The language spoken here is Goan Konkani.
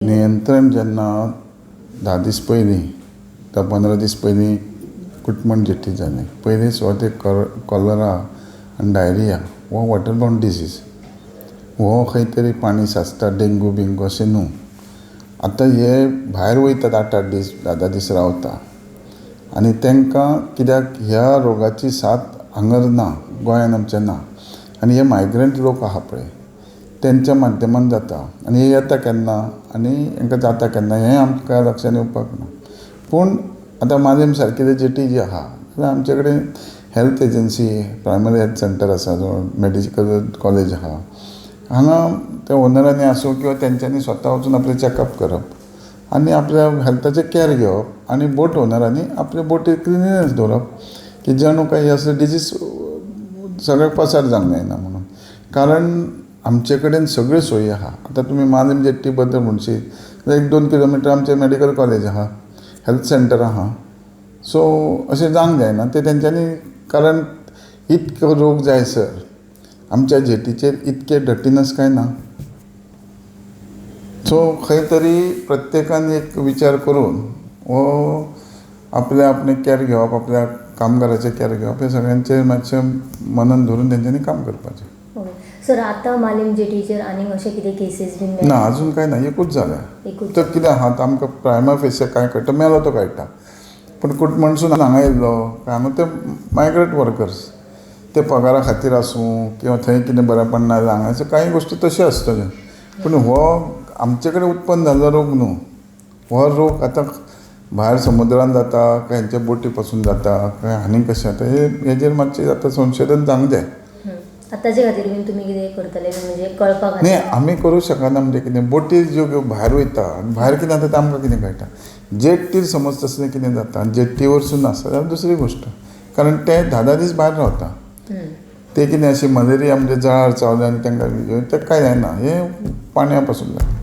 नियंत्रण जेन्ना 10 दीस पयलीं, 10-15 दीस पयलीं कुटमण जेट्टी जालें, पयले सुवातेक कॉलरा आनी डायरिया हो वॉटर बॉर्न डिजीज. हो खंय तरी पाणी साचता, डेंगू बिंगू अशें न्हू. आतां हे भायर वयतात, 8-8 दीस, 10-10 दीस रावता आनी तांकां कित्याक ह्या रोगाची साथ हांगर ना, गोंयान आमच्या ना. आनी हे मायग्रंट लोक आहा पळय, तेंच्या माध्यमान जाता. आनी हे येता केन्ना आनी हेंकां जाता केन्ना हें आमकां लक्षान येवपाक ना. पूण आतां मालीम सारकेली जेटी जी आहा जाल्यार आमचे कडेन health agency, primary health centre आसा, जवळ मॅडिकल कॉलेज आहा. हांगा त्या ओनरांनी आसूं किंवां तेंच्यांनी स्वता वचून आपलें चॅकअप करप आनी आपल्या हॅल्थाचें कॅर घेवप आनी बोट ओनरांनी आपले बोटीर क्लिनिनस दवरप की जेणू कांय असले डिजीस सगळ्याक पसार जावंक जायना म्हणून. कारण आमचे कडेन सगळ्यो सोयी आहा. आतां तुमी मालीम जेट्टी बद्दल म्हणशीत जाल्यार 1-2 किलोमिटर आमचें मॅडिकल कॉलेज आहा, हेल्थ सेंटर आहा. सो अशें जावंक जायना तें तेंच्यांनी, कारण इतको रोग जायसर आमच्या जेटीचेर इतके डटिनस काय ना. सो खंय तरी प्रत्येकान एक विचार करून हो आपल्या आपणे कॅर घेवप, आपल्या कामगाराचें कॅर घेवप, हें सगळ्यांचें मातशें मनान धरून तेंच्यांनी काम करपाचें. ओके सर, आतां मालीम जेटीचेर आनीक अशे कितें केसीस बीन? ना, अजून कांय ना, एकूच जालें. एकूच. तर कितें आहा, आतां आमकां प्रायमा फेसिया कांय कळटा, मेलो तो कळटा, पूण कुटमणसून हांगा येयल्लो काय हांगा ते मायग्रंट वर्कर्स, ते पगारा खातीर आसूं किंवां थंय कितें बरेंपण ना जाल्यार हांगासर कांय गोश्टी तश्यो आसतल्यो. पूण हो आमचे कडेन उत्पन्न जाल्लो रोग न्हू. हो रोग आतां भायर समुद्रान जाता काय हेंच्या बोटी पासून जाता काय आनी कशें जाता, हे हेजेर मातशें आतां संशोधन जावंक जाय. आतांचे खातीर बीन तुमी कितें करतले म्हणजे कळपा न्ही, खातीर? आमी करूं शकना. म्हणजे कितें, बोटी ज्यो भायर वयता आनी भायर कितें जाता तें आमकां कितें कळटा? जेट्टीर समज तसलें कितें जाता आनी जेट्टी वरसून आसता जाल्यार दुसरी गोश्ट, कारण ते 10-10 दीस भायर रावता. ते कितें अशें मलेरिया म्हणजे जळार चावले आनी तांकां तें कांय जायना, हें पाणया पासून जाता.